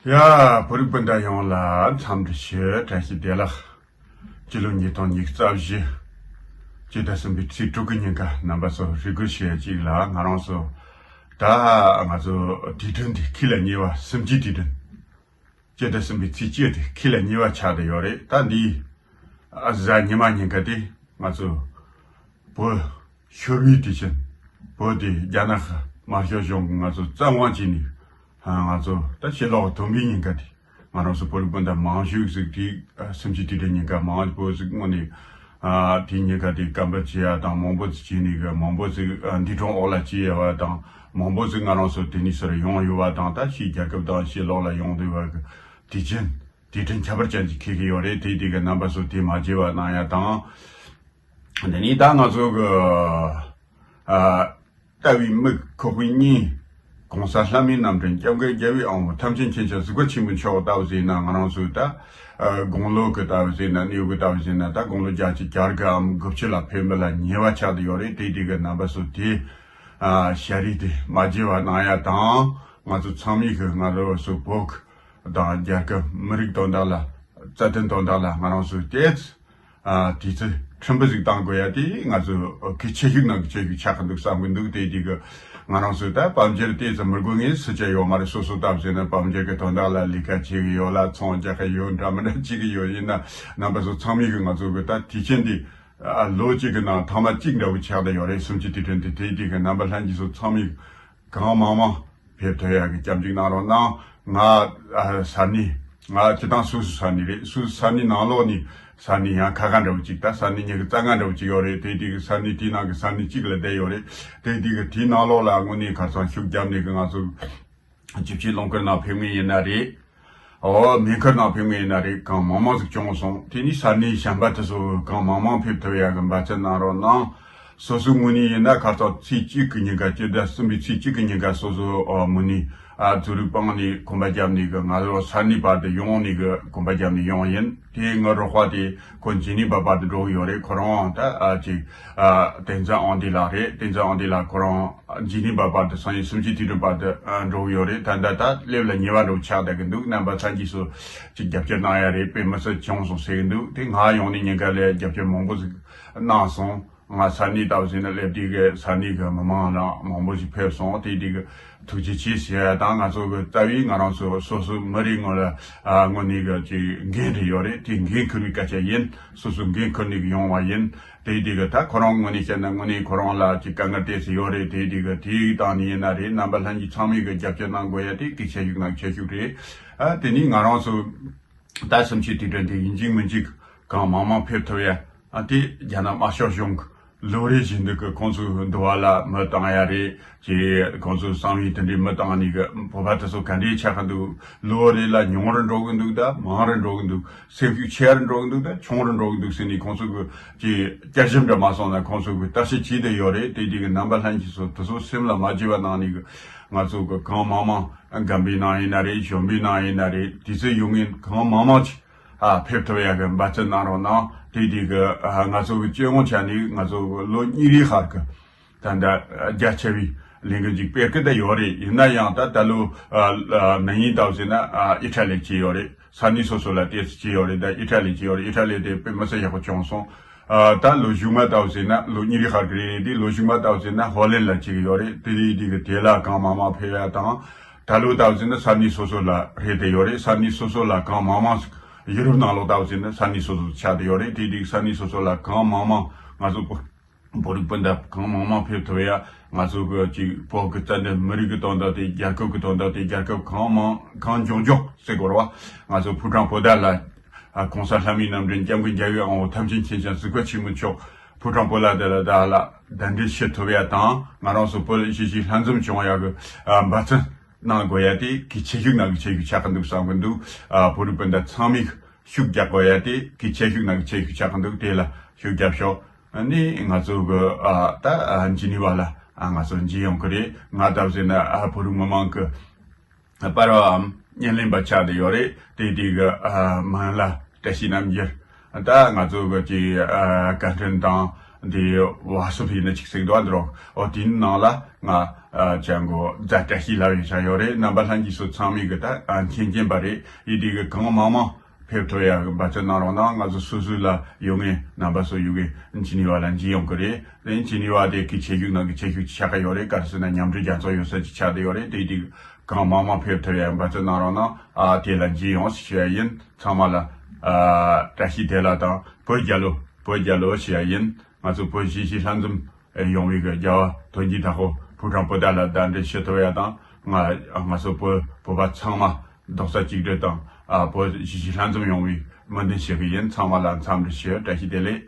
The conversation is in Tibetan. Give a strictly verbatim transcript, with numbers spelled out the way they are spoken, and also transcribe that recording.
ཡ། བོད་རིགས་སྤུན་ཟླ་ཡོངས་ལ་འཚམས་འདྲི་ཞུ། བཀྲ་ཤིས་བདེ་ལེགས། སྤྱི་ལོ་ཉིས་སྟོང་ཉི་ཤུ་རྩ་བཞི། སྤྱི་ཟླ་གསུམ་པའི་ཚེས་དྲུག་གི་ཉིན་ཀ་རྣམ་པ་ཚོ་རེ་སྐུལ་ཞུ་ཡ་གཅིག་ལ། ང་རང་ཚོ་ད་ང་ཚོ་དུས་དྲན་དེ་ཁས་ལེན་གཉིས་པ། གསུམ་བཅུའི་དུས་དྲན། སྤྱི་ཟླ་གསུམ་པའི་ཚེས་བཅུ་དེ་ཁས་ལེན་གཉིས་པ་ཆགས་བསྡད་ཡོད་རེད། ད་འདི་གཟའ་ཉི་མ་ཉིན་ཀ་དེ་ང་ཚོ་བོད་ཤོར་བའི་དུས་ཆེན། བོད་དེ་རྒྱ་ནག་གི་དམར་ཤོག་གཞུང་གིས་ང་ཚོ་བཙན་དབང་བྱས་ནས། ང་ཚོ་ད་ཕྱིར་ལོག་ཐོན་པའི་ཉིན་ཀ་དེ། ང་རང་ཚོ་བོད་རིགས་སྤུན་ཟླ་མང་ཤོས་ཟིག་དེ་གསུམ་བཅུའི་དུས་དྲན་ཉིན་ཀ་མང་པོ་ཟིག་དངོས་ནས། དེའི་ཉིན་ཀ་དེ་ཀམ་པ་ཅི་ཡ་དང་མང་པོ་ཟིག་བྱས་ནས་གི། མང་པོ་ཟིག་འདས་གྲོངས་འོག་ལ་སྐྱེས་ཡོད་པ་དང་། མང་པོ་ཟིག་ང་རང་ཚོ་དེ་ནས་ཚུར་ཡོང་ཡོད་པ་དང་། ད་ཕྱིའི་རྒྱལ་ཁབ་དང་ཕྱི་ལོགས་ལ་ཡོང་བསྡད་པ་གི་དུས་ཆེན། དུས་དྲན་ཁྱད་པར་ཅན་ཅིག་འཁེལ་གི་ཡོད་རེད། དེ་དེ་གི་རྣམ་པ་ཚོ་དེ་མ་བརྗེད་པ་གནང་ཡ་དང་། དེ་ནས་ད་ང་ཚོ་གི་ཨ་ལྟ་བའི་མིག། ཁོག་པའི་སྙིང་། གོང་ས་ལྷ་མིའི་རྣམ་འདྲེན། སྐྱབས་མགོན་རྒྱལ་བའི་དབང་པོ། ཐམས་ཅད་མཁྱེན་ཅིང་གཟིགས་པ་ཆེན་པོ་མཆོག་ལྟ་བུ་ཟེར་ན། ང་རང་ཚོའི་ད་ཨ་དགུང་ལོ་གི་ལྟ་བུ་ཟེར་ན། གནས་བབ་ལྟ་བུ་ཟེར་ན། ད་དགུང་ལོ་བརྒྱད་ཅུ་གྱ་དགུའམ་དགུ་བཅུ་ལ་ཕེབས་མི་ལ་ཉེ་བ་ཆགས་བསྡད་ཡོད་རེད། དེ་དེ་གི་རྣམ་པ་ཚོ་དེ་ཨ་ཞལ་རས་དེ་མ་བརྗེད་པ་གནང་ཡ་དང་། ང་ཚོ་ཚང་མས་གི་ང་རང་ཚོ་བོད་དང་རྒྱལ་ཁབ་མི་རིགས་དོན་དག་ལ། རྩ་དོན་དོན་དག་ལ་ང་རང་ཚོས་ཏོག་ཙམ་ཨ་དུས་ཚོད་ཕྲན་བུ་ཟིག་བཏང་དགོས་ཡ་དེ་ང་ཚོ་གལ་ཆེ་ཤོས་ནང་གི་ཆེ་ཤོས་ཆགས་ཀྱི་འདུག་བསམ་གྱི་འདུག་དེ་དུས་ཀྱི་ང་རང་ཚོས་ད་དཔལ་འབྱོར་ཏོག་ཙམ་མི་དགོས་ངེས་སུ་ཆ་ཡོད་མ་རེད། སོ་སོ་ལྟ་བུ་བྱས་ན་དཔལ་འབྱོར་གྱི་དོན་དག་ལ་ལས་ཀ་བྱེད་ཀྱི་ཡོད་ལ། ཚོང་རྒྱག་གི་ཡོད། འདྲ་མི་འདྲ་བྱེད་ཀྱི་ཡོད། ཡིན་ན་རྣམ་པ་ཚོ་ཚང་མས་གི་ང་ཚོ་གི་ད་དུས་ཆེན་འདི་ཨ་ལོ་གཅིག་གི་ནང་ཐེངས་མ་གཅིག་འདྲ་བོ་ཆགས་བསྡད་ཡོད་རེད། གསུམ་བཅུའི་དུས་དྲན་དེ། དེ་དུས་ཀྱི་རྣམ་པ་ལྷན་རྒྱས་ཚོ་ཚང་མས་གང་མང་མང་ཕེབས་ཐུབ་ཡག་གི་སྐྱབས་འཇུག་གནང་རོགས་གནང་། ང་ཨ་ས་གནས། ང་སྤྱིར་བཏང་སོ་སོའི་ས་གནས་རེད། སོ་སོའི་ས་གནས་ནང་ལོགས་ནས་ས་གནས་ཡང་ཁ་ཁ་འདྲ་བོ་ཅིག་ད་ས་གནས་ཉི་ཤུ་རྩ་ལྔ་འདྲ་བོ་ཅིག་ཡོད་རེད། དེ་དུས་ཀྱི་ས་གནས་དེའི་ནང་གི་ས་གནས་གཅིག་ལ་བསྡད་ཡོད་རེད། དེ་དུས་ཀྱི་དེའི་ནང་ལོགས་ལ་དངོས་གནས་ཁ་སང་ཤུགས་བརྒྱབ་ནས་གི་ང་ཚོ་ཇི་ཕྱིར་རླངས་འཁོར་ནང་ཕེབས་མཁན་ཡིན་ན་རེད། ཨོ་མེ་འཁོར་ནང་ཕེབས་མཁན་ཡིན་ན་རེད། གང་མང་མང་ཟིག་བྱུང་སོང་། དེ་ནས་ས་གནས་གཞན་པ་དེ་ཚོ་གང་མང་མང་ཕེབས་ཐུབ་ཡག་གི་འབད་བརྩོན་གནང་རོགས་གནང་། སོ་སོའི་ངོས་ནས་ཡིན་ན་ཁ་སང་ཚེས་གཅིག་གི་ཉིན་ཀ། སྤྱི་ཟླ་གསུམ་པའི་ཚེས་གཅིག་གི་ཉིན་ཀ་སོ་སོ་ཨ་ངོས་ནས་ཨ་ཛུ་རིག་སྤང་ནས་གོམ་པ་བརྒྱབ་ནས་གི་ང་ཚོ་ས་གནས་བར་དུ་ཡོང་ནས་གི་གོམ་པ་བརྒྱབ་ནས་ཡོང་ཡིན། དེ་ངའི་རོགས་པ་དེ་ཁོ་ཇི་ནི་ཝ་བར་དུ་འགྲོ་གི་ཡོད་རེད། ཁོ་རང་ད་ཨ་ཅིག་ཨ་བསྟན་འཛིན་དབང་འདུས་ལགས་རེད། བསྟན་འཛིན་དབང་འདུས་ལགས་ཁོ་རང་ཇི་ནི་ཝ་བར་དུ་སང་ཉིན་གསུམ་བཅུའི་དུས་དྲན་བར་དུ་ཨ་འགྲོ་གི་ཡོད་རེད། ད་ལྟ་ད་སླེབས་ལ་ཉེ་བ་འགྲོ་ཆགས་བསྡད་ཀྱི་འདུག་རྣམ་པ་ཚོ་གིས་སོ་ཅིག་རྒྱབ་སྐྱོར་གནང་ཡ་རེད། དཔེ་མི་སྲིད་བྱུང་སོང་ཟེར་གྱི་འདུག་དེ་ང་ཡོང་ནས་ཉིན་ཀ་ལ་རྒྱབ་སྐྱོར་མང་པོ་ཟིག་གནང་སོང་། ང་ས་གནས་ལྟ་བུ་ཟེར་ན་སླེབས་དུས་ཀྱི་ས་གནས་ཀྱི་མི་མང་ལ་མང་པོ་ཞིག་ཕེབས་སོང་། དེ་དུས་ཀྱི་ཐུགས་རྗེ་ཆེ་ཟེར་ཡ་དང་། ང་ཚོ་གི་རྩ་བའི་ང་རང་ཚོ་སོ་སོ་མི་རེ་ངོ་ལ་ཨ་དངོས་གནས་ཀྱི་ཅིག་འགན་རེ་ཡོད་རེད། དེ་འགན་འཁུར་བའི་སྐད་ཆ་ཡིན། སོ་སོ་འགན་འཁུར་ནས་ཡོང་བ་ཡིན། དེ་དུས་ཀྱི་ད་ཁོ་རང་ངོས་ནས་བཤད་ན་དངོས་གནས་ཁོ་རང་ལ་ཅིག་དཀའ་ངལ་ཏོག་ཙམ་ཡོད་རེད། དེ་དུས་ཀྱི་དེའི་སྟེང་ནས་ཡིན་ན་རེད། རྣམ་པ་ལྷན་རྒྱས་ཚང་མས་ཀྱི་རྒྱབ་སྐྱོར་གནང་དགོས་ཡ་དེ་གལ་ཆེ་ཤོས་ནང་ཆེ་ཤོས་རེད། ཨ་དེ་ནས་ང་རང་ཚོ་ད་གསུམ་བཅུའི་དུས་དྲན་དེ་ཡིན་གཅིག་མིན་གཅིག་གང་མང་མང་ཕེབས་ཐུབ་ཡ། ཨ་དེ་རྒྱ་ནག་དམར་ཤོག་གཞུང་གི་ལོ་རེ་བཞིན་དུ་གི་ཁོང་ཚོའི་འདུལ་བ་ལ་མི་བཏང་ཡ་རེད། ཅེས་ཁོང་ཚོའི་གསང་བའི་དེ་འདྲའི་མི་བཏང་ནས་གི་བོད་པ་དེ་ཚོ་ག་འདྲའི་ཆགས་ཀྱི་འདུག་ལོ་རེ་ལ་ཉུང་རུ་འགྲོ་གི་འདུག་ད་མང་རུ་འགྲོ་གི་འདུག་སེམས་ཤུགས་ཆེ་རུ་འགྲོ་གི་འདུག་ད་ཆུང་རུ་འགྲོ་གི་འདུག་ཟེར་ནས་ཁོང་ཚོ་གི་ཅིག་བསྐྱར་ཞིབ་འདྲ་མ་སོང་ན་ཁོང་ཚོ་གི་བརྟག་ཞིབ་བྱས་བསྡད་ཡོད་རེད། དེ་དུས་ཀྱི་རྣམ་པ་ལྷན་རྒྱས་ཚོ་དེ་ཚོ་སེམས་ལ་མ་བརྗེད་པ་གནང་ནས་གི་ང་ཚོ་གི་གང་མང་མང་དགོན་པའི་ནང་ཡིན་ན་རེད། གཞོན་པའི་ནང་ཡིན་ན་རེད། དུས་ཚོད་ཡོད་མཁན་གང་མང་མང་ཅིག་ཨ་ཕེབས་ཐུབ་ཡག་གི་འབད་བརྩོན་གནང་རོགས་གནང་། དེ་དུས་ཀྱི་ཨ་ང་ཚོ་གི་སྤྱི་ཡོངས་ཆ་ནས་ང་ཚོ་གི་ལོ་གཉིས་རེའི་ཧར་གི་ད་ལྟ་རྒྱ་ཆེ་བའི་ལས་འགུལ་ཅིག་སྤེལ་གི་ད་ཡོད་རེད། ཡིན་ན་ཡང་ད་ད་ལོ་ཨ་ཨ་ན་ནིང་ལྟ་བུ་ཟེར་ན་ཨ་ཨི་ཊ་ལི་བྱས་ཡོད་རེད། ས་གནས་སོ་སོ་ལ་ཏོག་ཙམ་བྱས་ཡོད་རེད། ད་ཨི་ཊ་ལི་བྱས་ཡོད་རེད། ཨི་ཊ་ལི་དེ་དཔེ་མི་སྲིད་ཡག་པོ་བྱུང་སོང་། ཨ་ད་ལོ་གཞུག་མ་ལྟ་བུ་ཟེར་ན་ལོ་གཉིས་རེའི་ཧར་གི་རེད་དེ། ལོ་གཞུག་མ་ལྟ་བུ་ཟེར་ན་ཧོ་ལན་ལ་བྱེད་ཀྱི་ཡོད་རེད། དེ་དེ་དེ་གི་དེ་ལ་གང་མང་མང་ཕེབས་ཡ་དང་། ད་ལོ་ལྟ་བུ་ཟེར་ན་ས་གནས་སོ་སོ་ལ་རེད་དེ་ཡོད་རེད། ས་གནས་སོ་སོ་ལ་གང་མང་མང་ཡུ་རོབ་ནང་ལོགས་ལྟ་བུ་ཟེར་ན་ས་གནས་སོ་སོ་ཆགས་བསྡད་ཡོད་རེད། དེ་དེ་གི་ས་གནས་སོ་སོ་ལ་གང་མང་མང་ང་ཚོ་བོད་བོད་རིགས་སྤུན་ཟླ་གང་མང་མང་ཕེབས་ཐུབ་ཡ། ང་ཚོ་གི་ཅིག་བོད་ཀྱི་རྩ་འདི་མི་རིགས་ཀྱི་དོན་དག་དེ། རྒྱལ་ཁབ་ཀྱི་དོན་དག་དེ། རྒྱལ་ཁབ་གང་མང་གང་མགྱོགས་མགྱོགས་ཟེར་དགོས་རེད་བ། ང་ཚོ་ཕོ་བྲང་པོ་ཏ་ལ་ཨ་གོང་ས་ལྷ་མིའི་རྣམ་འདྲེན་སྐྱབས་མགོན་རྒྱལ་བའི་དབང་པོ་ཐམས་ཅད་མཁྱེན་ཅིང་གཟིགས་པ་ཆེན་པོ་མཆོག་ཕོ་བྲང་པོ་ཏ་ལ་ད་ལ་གདན་འདྲེན་ཞུ་ཐུབ་ཡ་དང་། ང་རང་ཚོ་བོད་གཞིས་བྱེས་ལྷན་འཛོམས་བྱུང་ཡ་གི་ཨ་འབད་བརྩོན་གནང་དགོས་ཡ་དེ་གལ་ཆེ་ཤོས་ནང་གི་ཆེ་ཤོས་ཆགས་ཀྱི་འདུག་བསམ་གྱི་འདུག་ཨ་བོད་རིགས་སྤུན་ཟླ་ཚང་མས་ཤུགས་རྒྱག་དགོས་ཡ་དེ་གལ་ཆེ་ཤོས་ནང་གི་ཆེ་ཤོས་ཆགས་ཀྱི་འདུག་དེ་ལ་ཤུགས་རྒྱབ་ཤོག་ཨ་ནི་ང་ཚོ་གི་ཨ་ད་ཨ་ཇི་ནི་ཝ་ལ་ཨ་ང་ཚོ་མཇལ་ཡོང་གི་རེད། ང་ལྟ་བུ་ཟེར་ན་ཨ་བོད་རིགས་མི་མང་གི་ཨ་པར་བའམ་བརྙན་ལེན་པ་ཆགས་བསྡད་ཡོད་རེད། དེ་དེ་གི་ཨ་མིང་ལ་བཀྲ་ཤིས་རྣམ་རྒྱལ། ད་ང་ཚོ་གི་ཅིག་ཨ་བཀའ་དྲིན་དང་། འདི་བ་སོ་ཕི་ན་ཅིག་ཟེར་འདུག་ཨ། འདི་རོགས་ཨོ་དེའི་ནང་ལ་ང་ཅང་གོ་རྫ་བཀྲ་ཤིས་ལབ་ཡོད་ཆ་ཡོད་རེད། རྣམ་པ་ལྷན་རྒྱས་སུ་ཚང་མས་གི་ད་མཁྱེན་མཁྱེན་པ་རེད། ཡི་དེ་གི་གང་མང་མང་ཕེབས་ཐུབ་ཡ་གི་འབད་བརྩོན་གནང་རོགས་གནང་། ང་ཚོ་སོ་སོ་ལ་ཡོང་ངེས་རྣམ་པ་སོ་ཡོད་གི་ཇི་ནི་ཝ་ལ་འཇི་ཡོང་གི་རེད། དེ་ཇི་ནི་ཝ་དེ་གི་ཆེ་ཤོས་ནང་གི་ཆེ་ཤོས་ཆགས་ཀ་ཡོད་རེད། ག་རེ་ཟེར་ན་མཉམ་འབྲེལ་རྒྱལ་ཚོགས་ཡོད་ས་ཅིག་ཆགས་བསྡད་ཡོད་རེད། དེ་དེ་གི་གང་མང་མང་ཕེབས་ཐུབ་ཡ་འབད་བརྩོན་གནང་རོགས་གནང་། ཨ་དེ་ལ་འཇི་ཡོང་ཞུ་ཡ་ཡིན། ཚང་མ་ལ་ཨ་བཀྲ་ཤིས་བདེ་ལེགས་དང་བོད་རྒྱལ་ལོ། བོད་རྒྱལ་ལོ་ཞུ་ཡ་ཡིན། ང་ཚོ་བོད་གཞིས་བྱེས་ལྷན་འཛོམས་ཡོང་བའི་གི་རྒྱལ་བ་དོན་གྱི་དྭགས་པོ་ཕོ་བྲང་པོ་ཏ་ལ་གདན་འདྲེན་ཞུ་ཐུབ་ཡ་དང་། ང་ང་ཚོ་བོད་བོད་པ་ཚང་མ་རྡོག་རྩ་གཅིག་སྒྲིལ་དང་ཨ་བོད་གཞིས་བྱེས་ལྷན་འཛོམས་ཡོང་བའི་སྨོན་འདུན་ཞུ་གི་ཡིན། ཚང་མ་ལ་འཚམས་འདྲི་ཞུ། བཀྲ་ཤིས་བདེ་ལེགས།